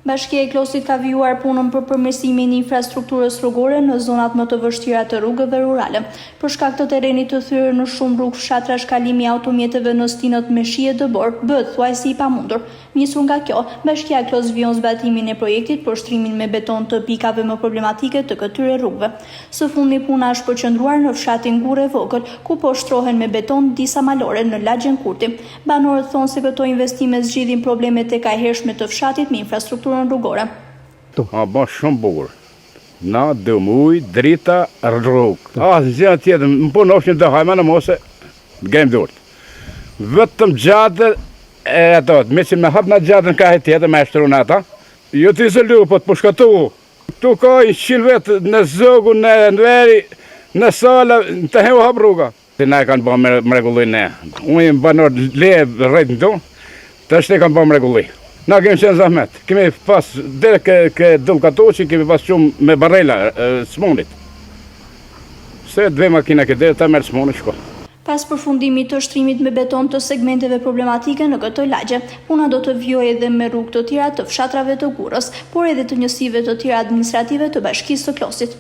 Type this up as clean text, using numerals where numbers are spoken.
Bashkia e Klosit ka vijuar punën për përmirësimin e infrastrukturës rrugore në zonat më të vështira të rrugëve rurale. Për shkak të terrenit të thyer në shumë rrugë fshatrash kalimi i automjeteve në stinët me shi e dëborë bëhet thuajse i pamundur. Nisur nga kjo, Bashkia Klos vijon zbatimin e projektit për shtrimin me beton të pikave më problematike të këtyre rrugëve. Së fundmi puna është përqendruar në fshatin Gurrë e Vogël, ku po shtrohen me beton disa malore në lagjen Kurti. Banorët thonë se këto investime zgjidhin problemet e kahershme të fshatit me infrastrukturën rrugore. A ba shumë bukur. Na dum ujë, drita, rrugë. Asgjë tjetër, në punofshim do hajmë në mose të ngrejmë durt. Vetëm xhade e ato, me që me hap në xhadën ka tjetër me e shtru në ata. Jo të izolu, po të pushkatu. Këtu ka 100 vetë në Zogu, në Enveri, në Sala, në të heu hap rruga. Të na e kanë ba mrekulli ne. Unë jam banor le rrejt në tu, tash e kanë ba mrekulli. Na kemi qenë zahmet, kemi pas deri ke, ke Dull Katoqi, kemi pas shumë me barrela s'munit. Se të ve makina ke deri, ta merr s'munit, shko. Pas përfundimit të shtrimit me beton të segmenteve problematike në këtë lagje, puna do të vijojë edhe me rrugë të tjera të fshatrave të Gurrës, por edhe të njësive të tjera administrative të Bashkisë së Klosit.